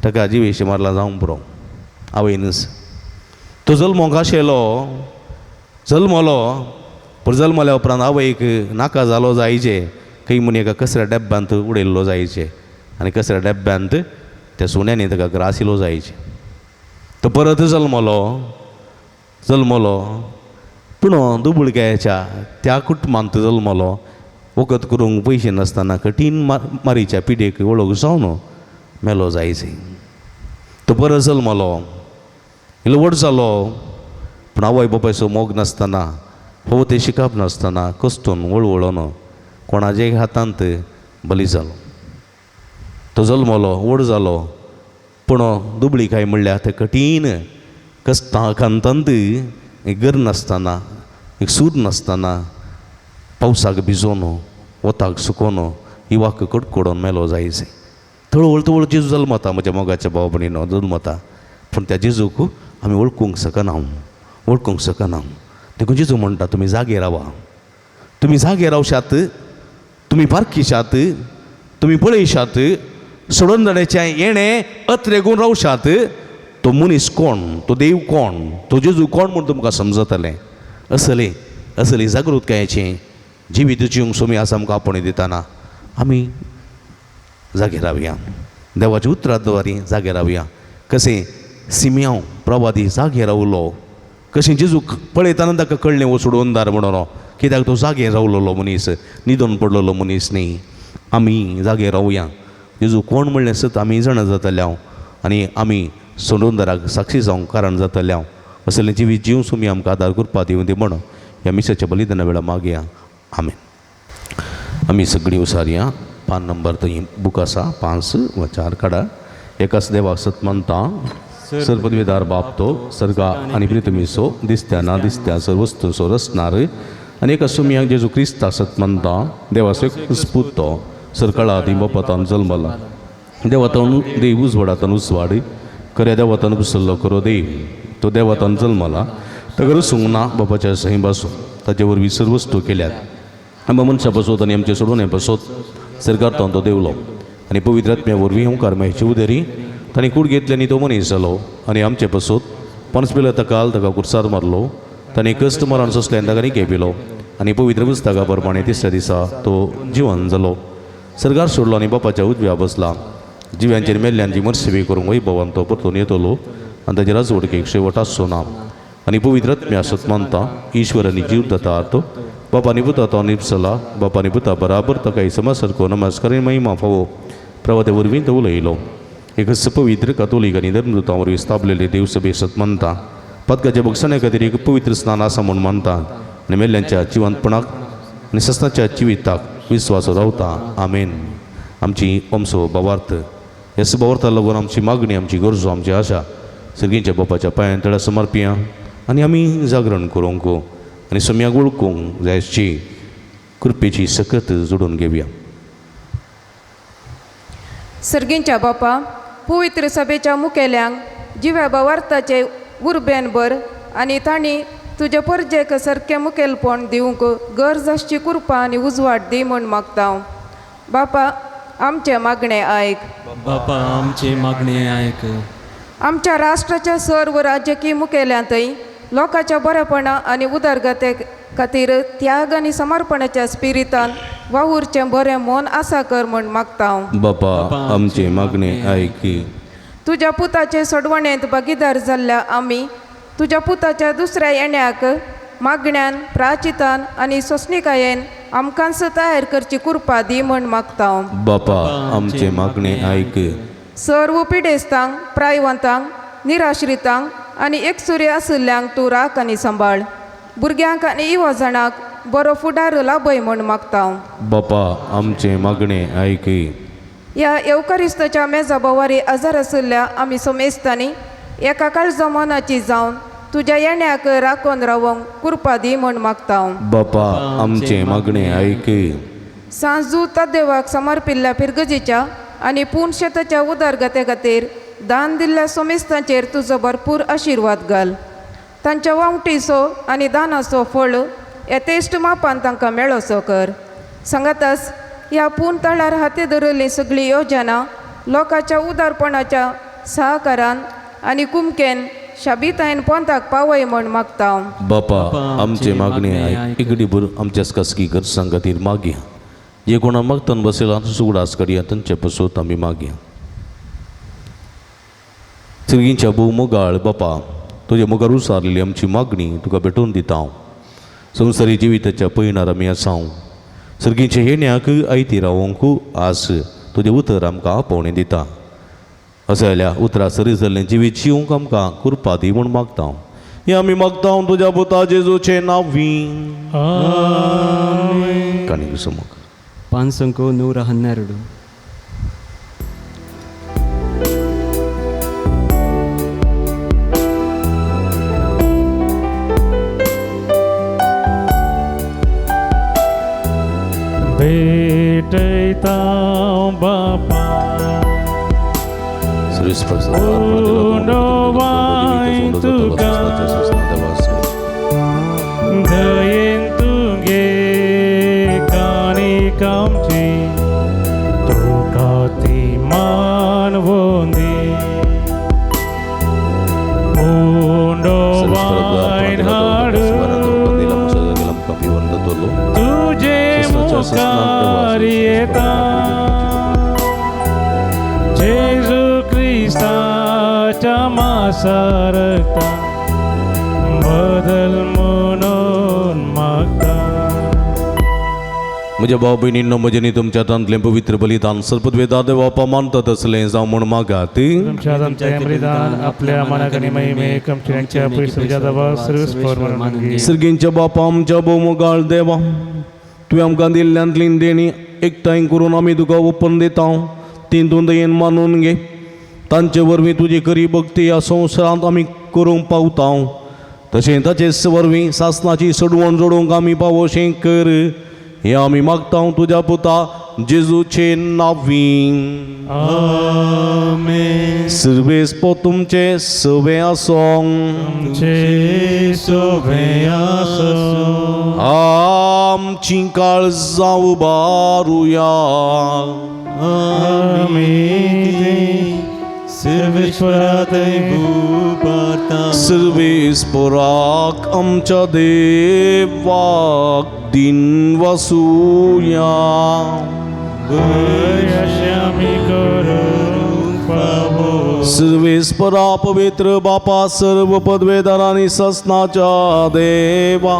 ताका जिवेशी मारला जावंक पुरो आवयनच. तो जल्मोंक आशिल्लो, जल्मलो, पूण जल्मल्या उपरांत आवयक नाका जालो जायचे, खंय म्हूण एका कचऱ्या डब्यांत उडयल्लो जायचे, आनी कचऱ्या डब्यांत त्या सुण्यांनी ताका ग्रासिलो जायचे. तो परत जल्मलो, जल्मलो, पूण दुबळकायेच्या त्या कुटुंबांत जल्मलो, वखद करूंक पयशे नासतना कठीण मारीच्या पिडेक वळख जावन मेलो जायचे. तो परत जल्मलो, इल्लो व्हड जालो, पूण आवय बापायचो मोग नासतना, हो तें शिकप नासतना कस्तून वळवळोन कोणाचे हातांत बली जालो. तो जल्मलो, व्हड जालो, पूण दुबळीकाय म्हणल्यार तें कठीण कश्टां कांतांत एक घर नासतना, एक सूर नासतना, पावसाक भिजोन, वताक सुकोन, इवाक कडकडोन मेलो जायचे. तळवळ तवळ जेजू जल्मता म्हज्या मोगाच्या भाव भयणीनो, जल्मता, पूण त्या जेजूक आमी वळखूंक शकना, वळखूंक शकना. देखून जेजू म्हणटा, तुमी जागे रावा, तुमी जागे रावशात, तुमी पारखिशात, तुमी पळयशात, सोडून जाण्याचें येणें अत्रेगून रावशात. तो मनीस कोण, तो देव कोण, तो जेजू कोण म्हूण तुमकां समजतलें. असली असली जागृतकायेचें जिवीत जिवंक सोमी आसा आमकां आपोवणें दिताना आमी जागे रावया, देवाच्या उतरा द्वारे जागे रावया. कशें सिमियांव प्रवादी जागे रावलो, कशें जेजूक पळयतना ताका कळ्ळें हो सोडवणदार म्हणून, कित्याक तो जागे रावलेलो मनीस, न्हिदून पडलेलो मनीस न्ही. आमी जागे रावया, जेजू कोण म्हणलें सत आमी जाणा जातले हांव आनी आमी सोडवणदाराक साक्षी जावंक कारण जातले हांव. असलें जिवीत जीव सुमी आमकां आदार करपा दिवं दी म्हणून ह्या मिसाच्या बलिदाना वेळार मागया. आमेन. आमी सगळीं उसारया. पान नंबर थंय बूक आसा 5 वा 4 काडा. एकाच देवाक सत मानता, सर्वपदवीदार बाप तो सर्गा आनी पृथ्वीचो दिसत्या ना दिसत्या सर्व वस्तूंचो रचणार, आनी एका सुमयाक जेजू क्रिस्ता सत मानता, देवाचो एक पूत तो सरकाळा आदीं बापातान जल्मला, देवातान देव उजवाडातान उजवाड, खऱ्या देवातान घुसल्लो खरो देव, तो देवातान जल्मला, ताका रसूंक ना बापाच्या सही बासून, ताचे वरवीं सर्व वस्तू केल्यात, आमकां मनशां बसोत आनी आमचे सोडून बसोत सरकार तो देवलो आनी पवित्र आत्म्या वरवीं ओंकार मायचे उदेरी ताणें कूड घेतली आनी तो मनीस जालो आनी आमचे बसोत पन्स पिलो ताका ताका कुर्सार मारलो, ताणें कश्ट मरण सोंसलें आनी ताका निके पिलो आनी पवित्र पुस्तका प्रमाणें तिसऱ्या दिसा तो जिवन जालो, सरकार सोडलो आनी बापाच्या उजव्या बसला, जिव्यांचेर मेल्ल्यांची मर्सिबी करूंक वैभवान तो परतून येतलो आनी ताची राजवडकेक शेवट आसचो ना. आनी पवित्र आत्म्या सत मानता, ईश्वर आनी जीव दाता तो बापानी पुता तो निपसला, बापानी पुता बराबर ताका समासारको नमस्कार आनी महिमा फावो प्रवाते वरवीं तो उलयलो. एकच पवित्र कातोलीक आनी धर्मदूतां वरवीं स्थापलेले देवसभे सत मानता, पदकाच्या बक्षण्या खातीर एक पवित्र स्नान आसा म्हूण मानता आनी मेल्ल्यांच्या जिवंतपणाक आनी सस्नाच्या जिविताक विस्वास रावता. आमेन. आमची आमचो भावार्थ ह्या भावार्थाक लागून आमची मागणी, आमची गरजो, आमची आशा सर्गींच्या बापाच्या पांयां तळा समर्पिया आनी आमी जागरण करूंक आनी सम्याक वळखूंक जायची कृपेची सकत जोडून घेवया. सर्गींच्या बापा, पवित्र सभेच्या मुखेल्यांक जिव्या भावार्थाचे उर्बेन भर आनी तांणी तुज्या परजेक सारकें मुखेलपण दिवंक गरज आसची कृपा आनी उजवाड दी म्हूण मागता. बापा आमचें मागणें आयक. बापा आमचें मागणें आयक. आमच्या राष्ट्राच्या सर्व राजकीय मुखेल्यांतय लोकांच्या बरेपणा आनी उदरगते खातीर त्याग आनी समर्पणाच्या स्पिरितान वावुरचें बरें मन आसा कर म्हूण मागता. बापा आमचें मागणें आयक. तुज्या पुताचे सोडवणेंत भागीदार जाल्ल्या आमी तुज्या पुताच्या दुसऱ्या येण्याक मागण्यान, प्राचितान आनी सोंसणिकायेन आमकांच तयार करची कृपा दी म्हूण मागता. बापा आमचें मागणें आयक. सर्व पिडेस्तांक, प्रायवंतांक, निराश्रितांक आनी एकसुरे आशिल्ल्यांक तूं राख आनी सांबाळ. भुरग्यांक आनी युवजणाक बरो फुडार लाभय म्हूण मागता. बापा आमचें मागणें आयक. ह्या येवकारिस्ताच्या मेजा बोवारी आजार आशिल्ल्या आमी समेस्तांनी एका काळजा मनाची जावन तुज्या येण्याक राखून रावंक कृपा दी म्हूण मागता. बापा आमचें मागणें आयक. सांजू तदेवाक समर्पिल्ल्या पिरगजीच्या आनी पूर्ण शेताच्या उदरगते खातीर दान दिल्ल्या समेस्तांचेर तुजो भरपूर आशिर्वाद घाल. तांच्या वावटीचो आनी दानाचो फळ येतेश्ट मापान तांकां मेळोसो कर. सांगातास ह्या पूर्ण तळार हाती धरिल्ली सगळी योजना लोकांच्या उदारपणाच्या सहकारान आनी कुमकेन शाबितायन पोंताक पावय म्हूण मागता. बापा आमचें मागणें आयक. इगडी भर आमच्या खासगी गरजां खातीर मागया. जे कोणा मागतान बसयला उगडास करया तांचे पसत आमी मागया. सर्गींच्या भोव मोगाळ बापा, तुज्या मुखार उसारलेली आमची मागणी तुका भेटोवन दिता हांव. संवसारी जिविताच्या पयणार आमी आसा हांव. सर्गींच्या येण्याक आयती रावोंक आस तुजें उतर आमकां आपोवणें दिता. अशें जाल्यार उतरां सरी जाल्लें जिवीत जिवंक आमकां कृपा दी म्हूण मागता हांव. हें आमी मागता हांव तुज्या पुता जेजूचें नांवी. काणी समक 512. भेटयता बापा दयेन तुगे काणी कामची तुका ती मानवोंदी उंडो वायन हाडू तुझे मुखार येता जेजू क्रिस्ताच्या मासारता बदल म्हणून मागता. म्हज्या भाव भयणींनो, म्हजें तुमच्या हातांतलें पवित्र बलिदान सर्पद्वेदा देवा मानतात तसलें जावं म्हूण मागात. तुमच्या हातांतलें बलिदान आपल्या मनाक आनी महिमेक आमच्या पयसुच्या देवा सर्वेस्पर मानून घे. सर्गींच्या बापा, आमच्या भोवमुगाळ देवा, तुवें आमकां दिल्ल्यांतली देणी एकठांय करून आमी तुका ओपन दिता, ती तूं दयेन मानून घे. तांचे वरवीं तुजी खरी भक्ती ह्या संवसारांत आमी करूंक पावता, तशें ताचेच वरवीं सासनाची सोडवण जोडूंक आमी पावोशें कर, हें आमी मागता तुज्या पुता जेजूचे नांवी. आमेन. सर्वेस्पो तुमचे सवे आसों. तुमचे सोबे आसो. आमची काळजां उबारुया. आमी सर्वेश्वरा थंय उबारता. सर्वेस्पोराक आमच्या देवाक दिन वसुया. अशें आमी करूंक फावो. सर्वेस्परा पवित्र बापा, सर्व पदवेदार आनी ससनाच्या देवा,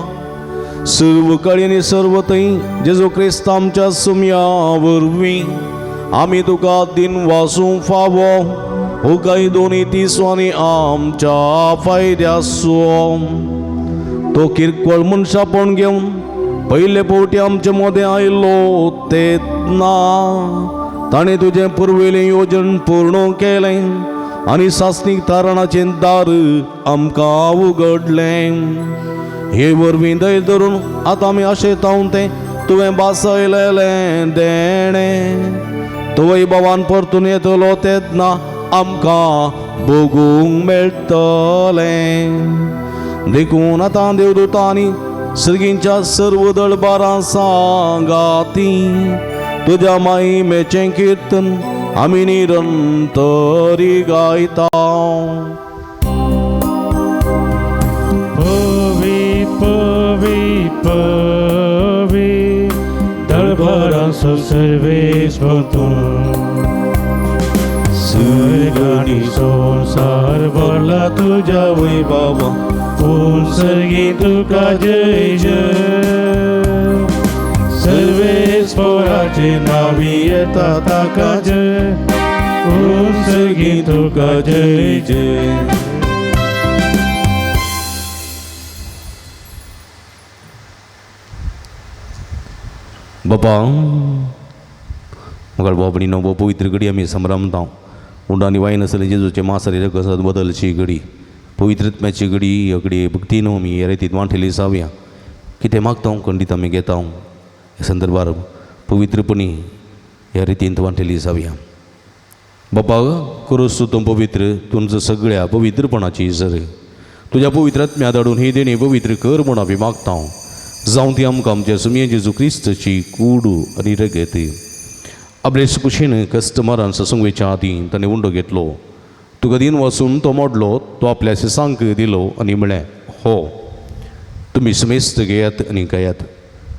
सर्व कळी आनी सर्व थंय जेजू क्रिस्त आमच्या सुमया वरवीं आमी तुका दिन वासूंक फावो. हो काय दोनी तिसवांनी आमच्या फायद्याचो तो किरकोळ मनशापण घेवन पयले फावटी आमचे मदें आयलो तेन्ना ताणें तुजें पुर्विल्लें योजन पूर्ण केलें आनी सासणीक तारणाचें दार आमकां उगडलें. हे वरवीं धैर्य धरून आतां आमी आशेतावन तें तुवें भासयलेलें देणें तुवें भावान परतून येतलो तेन्ना आमकां भोगूंक मेळटलें. देखून आतां देवदूतांनी सर्गींच्या सर्व दळबारां सांगाती तुज्या माहिमेचें किर्तन आमी निरंतरी गायता. पवी पवी पवी दळभरांचो सर्वेस्पर तूं, सर्ग आनी संवसार भरला तुज्या वैभवा, पूण सर्गी तुका जय जय. सर्वेस्पराचे नांवी येता ताका जय, पूण सर्गी तुका जय जय. बापा मगर बाबणीनो भोव पवित्र घडी आमी संभ्रमता. उंडो आनी वायन आसलें जेजूचें मांस आनी रगत बदलची घडी, पवित्रत्म्याची घडी, ह्या घडी भक्तीन आमी ह्या रितीन वांटेली जावया. कितें मागता खंडीत आमी घेता ह्या संदर्भार पवित्रपणी ह्या रितीन वांटेली जावया. बापा करोस तूं पवित्र तुमचं सगळ्या पवित्रपणाची जर तुज्या पवित्रात्म्या धाडून ही देणी पवित्र कर म्हूण आमी मागता. जावं ती आमकां आमच्या सुमये जेजू क्रिस्तची कूड आनी रगत. आपले कुशीन कस्टमरान ससंगवेच्या आदीं ताणें उंडो घेतलो, तुका दिन वचून तो मोडलो, तो आपल्या सिसांक दिलो आनी म्हळें, हो तुमी समेस्त घेयात आनी गायात,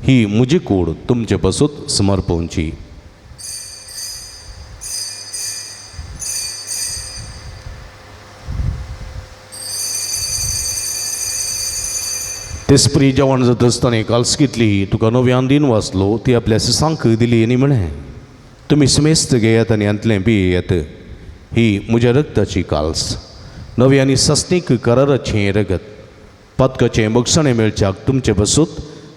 ही म्हजी कूड तुमचे पासत समर्पणची. तेसपरी जेवण जाता आसतना काल्स घेतली, तुका नव्यान दिन वाचलो, ती आपल्या सिसांक दिली आनी म्हळें, तुमी समेस्त घेयात आनी हांतलें पियेयात, ही म्हज्या रक्ताची काल्स, नवी आनी सस्नीक कराराचें रगत, पातकाचें बगसणें मेळच्याक तुमचे पासत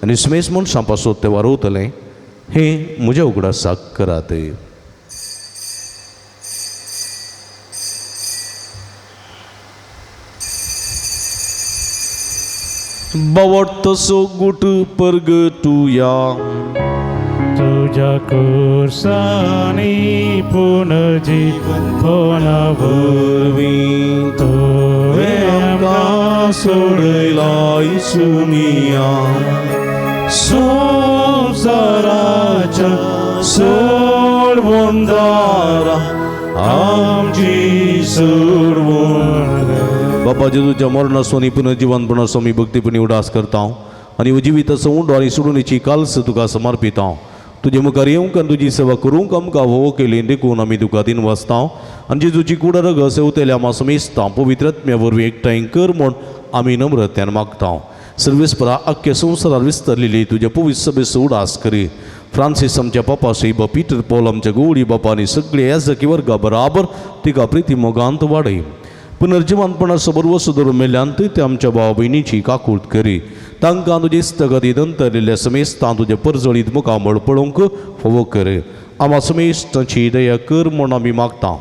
आनी समेस्त मनशां पासत तें वारवतलें, हें म्हज्या उगडासाक करात. बावट तसो गुट परगटुया. तुज्या कुर्सांनी पुनर्जीवनपणा वरवीं तुवें आमकां सोडयला सुमिया, संवसाराच्या सोडवणदारा आमची सोडवण. बापा जेजूच्या मरणाचो आनी पुनर्जिवनपणाचो आमी भक्तीपणी उडास करता आनी जिविताचो उंडो आनी सोडूनीची काल्स तुका समर्पिता. तुजे मुखार येवंक आनी तुजी सेवा करूंक आमकां हो केली देखून आमी तुका दिन वाचता आनी जेजूची कुडा रगस येवतल्या आमा समेस्तां पवित्रत्म्या वरवीं एकठांय कर म्हूण आमी नम्रत्यान मागता. सर्वेस्परा आख्ख्या संवसारार विस्तरलेली तुज्या पवित्र सभेचो उडास करी. फ्रांसीस आमच्या पापाशी बा पीटर पॉल आमच्या गौडी बापा आनी सगळे याजकी वर्गा बराबर तिका प्रिती मोगांत वाडय. पुनर्जिवनपणाचो बरवसो धरून मेल्ल्यान ते आमच्या भाव भयणीची काकूट करी. तांकां तुजे इस्तगती दंतरलेल्या समेस्तां तुजें परजळीत मुखामळ पळोवंक फावो कर. आमा समेस्तांची दया कर म्हूण आमी मागता.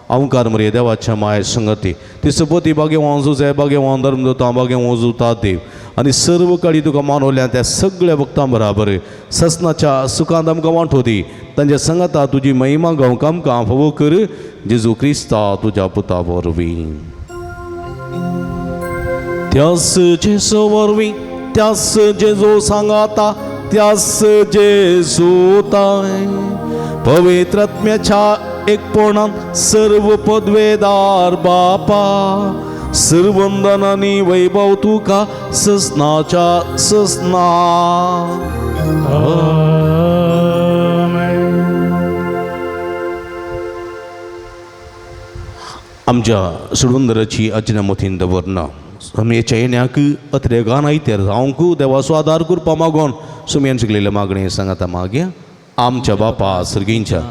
अंकार मरे देवाच्या माये संगती ती सपती बागेवान जुजे बागेवान धर्मदूतां बागेवान जुता देव आनी सर्व काळी तुका मानवल्या त्या सगळ्या भक्तां बराबर ससनाच्या सुखांत आमकां वांटो दी. तांच्या संगता तुजी महिमा गावंक आमकां फावो कर. जेजू क्रिस्ता तुज्या पुता वरवीं. त्यास जेजू वरवीं त्यास जेजू सांगाता त्यास जेजू ताय पवित्रत्म्याच्या एकपणान सर्व पदवेदार बापा सर्वंदन आनी वैभव तुका ससनाच्या ससना. आमच्या सुडवंदराची आज्ञा मतीन दवरना सुमयेच्या येण्याक अत्रेगान आयतेर जावंक देवाचो आदार करपा मागोन सुमयेन शिकलेले मागणें सांगाता मागया. आमच्या बापा सर्गींच्या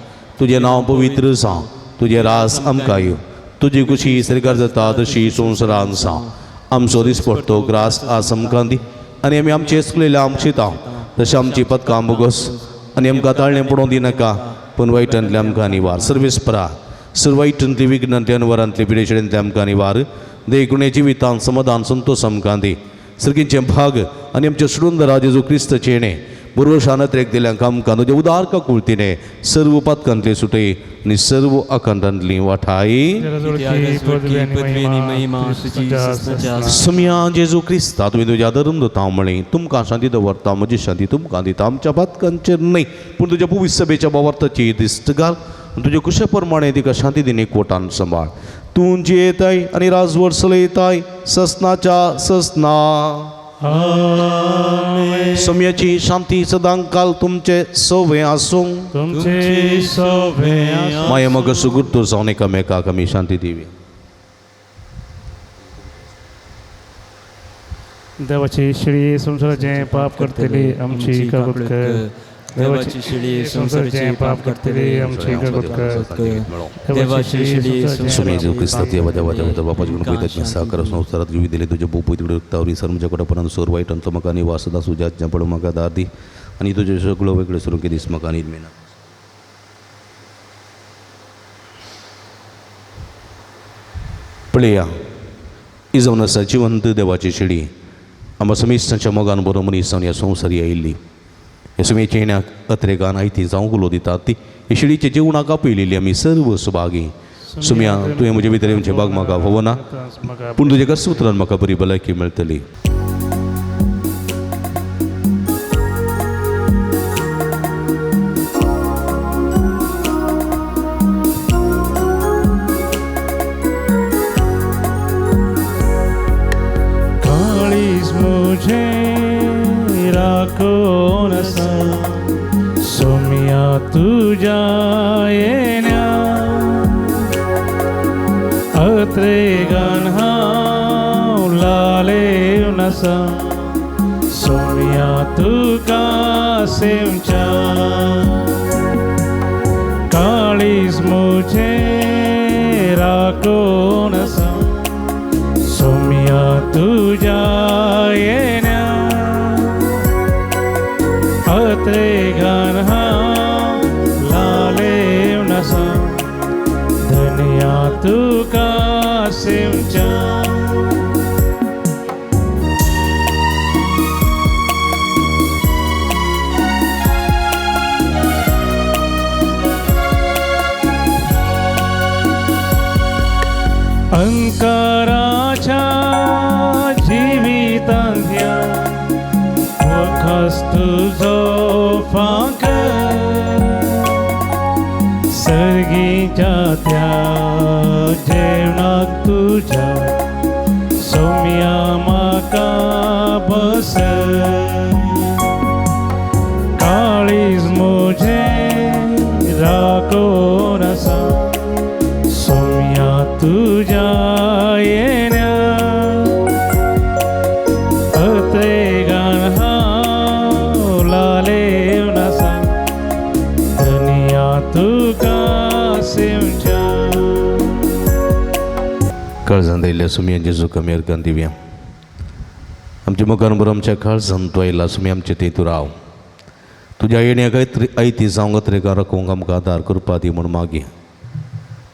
तुजें नांव पवित्र जावं, तुजें रास आमकां येवं, तुजी खुशी सरकार जाता तशी संवसारान जावं. आमचो दिसपडटो ग्रास आज आमकां दी आनी आमी आमचे चुकलेल्या आमचे तांव तशें आमची पदकां बोगस आनी आमकां ताळणें पडोवंक दिनाका पूण वायटांतलें आमकां निवार. सर्वेस्परा सर्व वायटांतली विघ्नांतले अनवरांतले पिडेशेंतले आमकां निवार. देखून जिवितान समाधान संतोष आमकां दी. सर्गींचें भाग आनी आमच्या सुडूंदरा जेजू क्रिस्तचें येणें बरोबर अत्रेक दिल्या आमकां तुज्या उदार काकुळतीने सर्व पातकांतले सुटय आनी सर्व आकांतांतली वाठाय. सुमया जेजू क्रिस्ता तुवें तुज्या धर्म दिता म्हळें तुमकां शांती दवरता म्हजी शांती तुमकां दिता. आमच्या पातकांचेर न्हय पूण तुज्या पवित्र सभेच्या भावार्थाची दिश्ट घाल आनी तुज्या कुशे प्रमाणे तिका शांती दिनी कोटान सांबाळ. तूं जियेताय आनी राजवट चलयताय ससनाच्या ससना. समयाची शांती सदांकाल तुमचे सोवे आसूं. तुमचे सोवे माया मग सुगुर्तो जावन एकामेकाक आमी शांती दिवी. देवाची शिळी संवसाराचें पाप करतली आमची काकूट कर. देवाची शिळी संवसाराचें पाप करतली आमची काकूट कर. देवाची शिळी सुमे जेजू क्रिस्ता देवा देवा देवा बापाची गुण पवित्र साकर संवसारात घेवी दिले तुज्या भोव रक्तावरी सर म्हज्या कोटापणान सोर वायटांचो म्हाका आनी वासदा सुज्या पडो म्हाका दार दी आनी तुज्यो सगळ्यो वेगळ्यो सुरू दीस म्हाका न्हीद मेळना. पळया ही जावन आसा जिवंत देवाची शिडी आमकां समेस्तांच्या मोगान बरो मनीस जावन ह्या संवसारी आयिल्ली. ह्या सुमेच्या येण्याक अत्रेगान आयती जावंक उलो दितात ती हे शिडीच्या जेवणाक आपयलेली आमी सर्व सुभागी. सुमया तुवें म्हजे भितर येवचें भाग म्हाका फावना पूण तुज्या कस उतरान म्हाका बरी भलायकी मेळटली. काळीज मुझे राखून आसा सोम्या तुज्या येण्या अत्रेगान हांव लालेवन आसा सोम्या तुका सेवच्या. काळीज मुझे राखून आसा सोम्या तुज्या येण्या अत्रेगान हांव लालेवन आसा धनया तुका सेवच्या. अंकाराच्या जिवितांतल्या वखास तुजो फांक सर्गीच्या त्या जेवणाक तुज्या सोम्या म्हाका बस. काळीज मुझे काळजांत आयिल्ल्या सुमयान जेजू कमी अर्गान दिवया. आमच्या मुखार बरो आमच्या काळजांत तूं आयला सुमी आमचे थंय तूं राव. तुज्या येण्याक आयती जावंक अत्रेका राखूंक आमकां आदार करपा दी म्हूण मागया.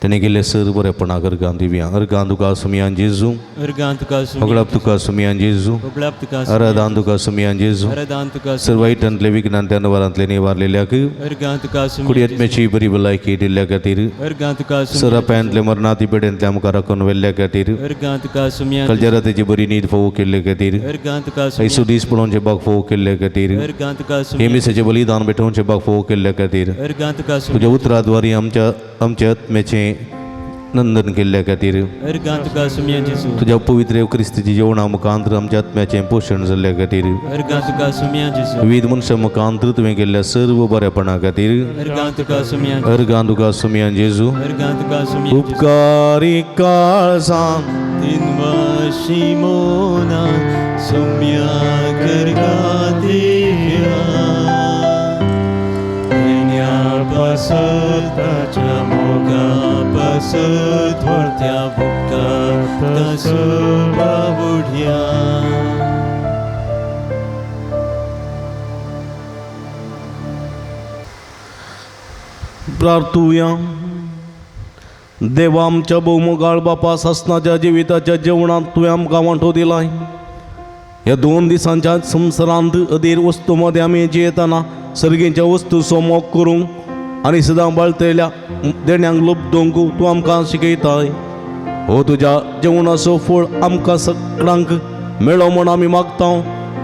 तेणें केल्लें सर बरेपणाक अर्गान दिवया. अर्गान तुका सुमयान जेजू, अर्गां तुका होगडाप तुका सुमयान जेजू, होगडाप तुका आराधान तुका सुमयान जेजू, आराधान तुका सर वायटांतले विघ्नांतल्या अनवरांतले निवारलेल्याक अर्गां तुका कुडयत्म्याची बरी भलायकी दिल्ल्या खातीर, अर्गां तुका सरापायांतले मरणाती पेड्यांतले आमकां राखून व्हेल्ल्या खातीर, अर्गां तुका सुमयान कालच्या रातीची बरी न्हीद फोव केल्ले खातीर, अर्गां तुका ऐसो दीस पळोवचे बाग फोव केल्ले खातीर, अर्गां तुका हे मिसाचें बलिदान भेटोवचे बाग फोव केल्ले खातीर, अर्गां तुका तुज्या उतराद्वारी आमच्या आमच्या आत्म्याचें नंदन केल्ल्या खातीर, अर्गां तुका सुमयान जेजू तुज्या पवित्र क्रिस्तीची जेवणा मुखांतर आमच्या आत्म्याचें पोशण जाल्ल्या खातीर, अर्गां तुका सुमयान जेजू विविध मनशां मुखांतर तुवें केल्ल्या सर्व बरेपणा खातीर अर्गां तुका सुमयान अर्गां तुका सुमयान जेजू. अर्गां तुका सुमयान उपकारी काळजां तिनवा शिमोना सुम्या करगा दिव्या पासताच्या मोगा पासत व्हरत्या बुका तसो बाबुड्या. प्रार्थुया. देवा आमच्या भोवमोगाळ बापा, सासनाच्या जिविताच्या जेवणांत तुवें आमकां वांटो दिलाय. ह्या 2 दिसांच्या संवसारांत अधीर वस्तू मदें आमी जियेतना सर्गीच्या वस्तूचो मोग करूंक आनी सदां बाळतल्या देण्यांक लुबदोवंक तूं आमकां शिकयताय. हो तुज्या जेवणाचो फळ आमकां सगळ्यांक मेळो म्हूण आमी मागता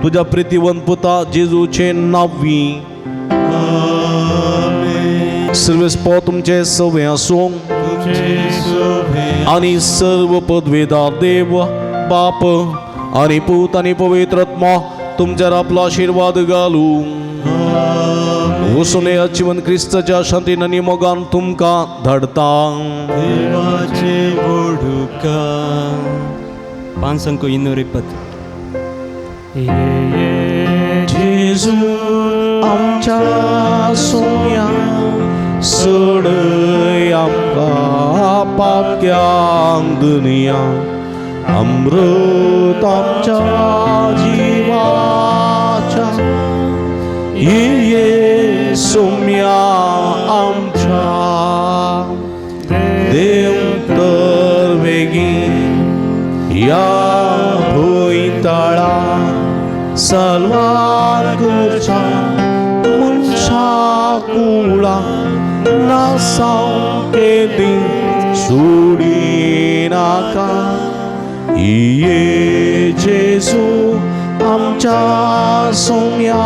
तुज्या प्रितीवंत पुता जेजूचें नांवी. सर्वेस्पो तुमचे सवे आसूं आनी सर्व पदवेदार देव बाप आनी पूत आनी पवित्र आत्मा तुमचेर आपलो आशिर्वाद घालूं. वसून जिवन क्रिस्ताच्या शांतीन आनी मोगान तुमकां धाडता. देवाचे बोडुका 520. जेजू आमच्या सोम्या सोडय आमकां पापक्यांक दुनिया, अमृत आमच्या जिवाच्या ये सोम्या आमच्या. देव तर वेगीं ह्या भुंयतळा सलवार करच्या मनशा कुळा नासाव केदी सोडिनाका. ये जेजू आमच्या सोम्या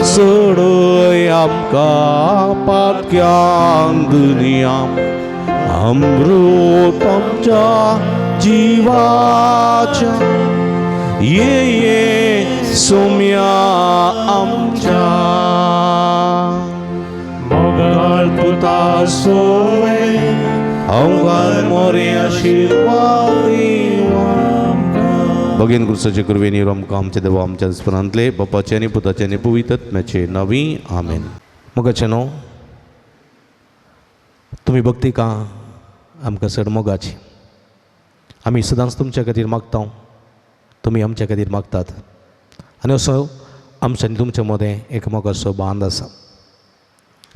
सोडय आमकां पातक्यांक दुनिया, अमृत आमच्या जिवाच्या ये ये सोम्या आमच्या. मोगाळ पुता सोवे अवघार मोरे आशिर्वाद भगीन गुरुसाचे कृपेन आमकां आमच्या देवा आमच्या स्मरणांतले बापाचे आनी पुताचे आनी पवित्र आत्म्याचे नांवी आमेन. मोगाचे न्हू तुमी भक्ती का आमकां चड मोगाची. आमी सदांच तुमच्या खातीर मागता, तुमी आमच्या खातीर मागतात आनी असो आमच्या आनी तुमच्या मदें एक मोगाचो बांद आसा.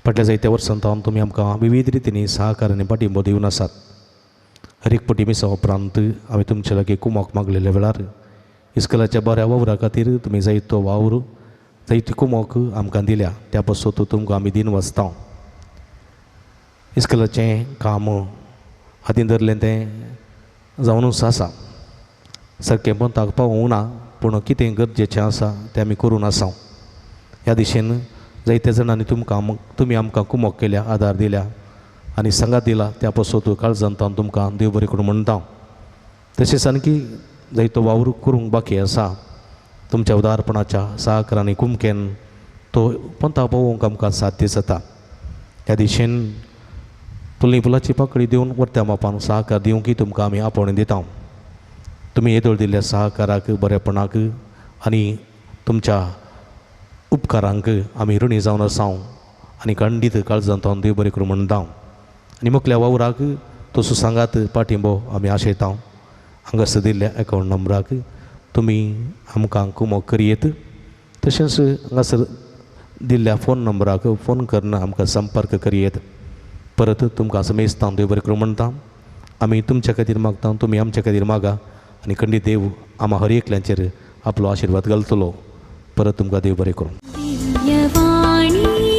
फाटल्या जायत्या वर्सां सावन तुमी आमकां विविध रितींनी सहकार आनी पाठिंबो दिवन आसात. हर एक पटी मिसा उपरांत हांवें तुमच्या लागीं कुमोक मागलेल्या वेळार इस्कलाच्या बऱ्या वावरा खातीर तुमी जायतो वावर जायती कुमोक आमकां दिल्या, त्या पासून तुमकां आमी दिन वाचता. इस्कलाचें काम हातीन धरलें तें जावनूच आसा, सारकें पंताक पावूंक ना, पूण कितें गरजेचें आसा तें आमी करून आसा. ह्या दिशेन जायत्या जाणांनी तुमकां तुमी आमकां कुमोक केल्या, आदार दिल्या आनी सांगात दिला, त्या पासून काळजांत हांव तुमकां देव बरें करूं म्हणटा. तशेंच आणकी जायतो वावर करूंक बाकी आसा, तुमच्या उदारपणाच्या सहकारान आनी कुमकेन तो पंथा पावोवंक आमकां साध्य जाता. ह्या दिशेन तुली फुलाची पाकळी दिवन वरत्या मापान सहकार दिवंक तुमकां आमी आपोवणें दिता. तुमी येदोळ दिल्ल्या सहकाराक, बरेपणाक आनी तुमच्या उपकारांक आमी ऋणी जावन आसा आनी खंडीत काळजांत हांव देव बरें करूं म्हणटा. आनी मुखल्या वावराक तसो सांगात पाठिंबो आमी आशयता. हांगासर दिल्ल्या अकावंट नंबराक तुमी आमकां कुमोक करयेत. तशेंच हांगासर दिल्ल्या फोन नंबराक फोन करून आमकां संपर्क करयेत. परत तुमकां समेस्तां देव बरें करूं म्हणटा. आमी तुमच्या खातीर मागता, तुमी आमच्या खातीर मागा आनी खंडीत देव आमा हर एकल्यांचेर आपलो आशिर्वाद घालतलो. परत तुमकां देव बरें करूं. दिव्यवाणी.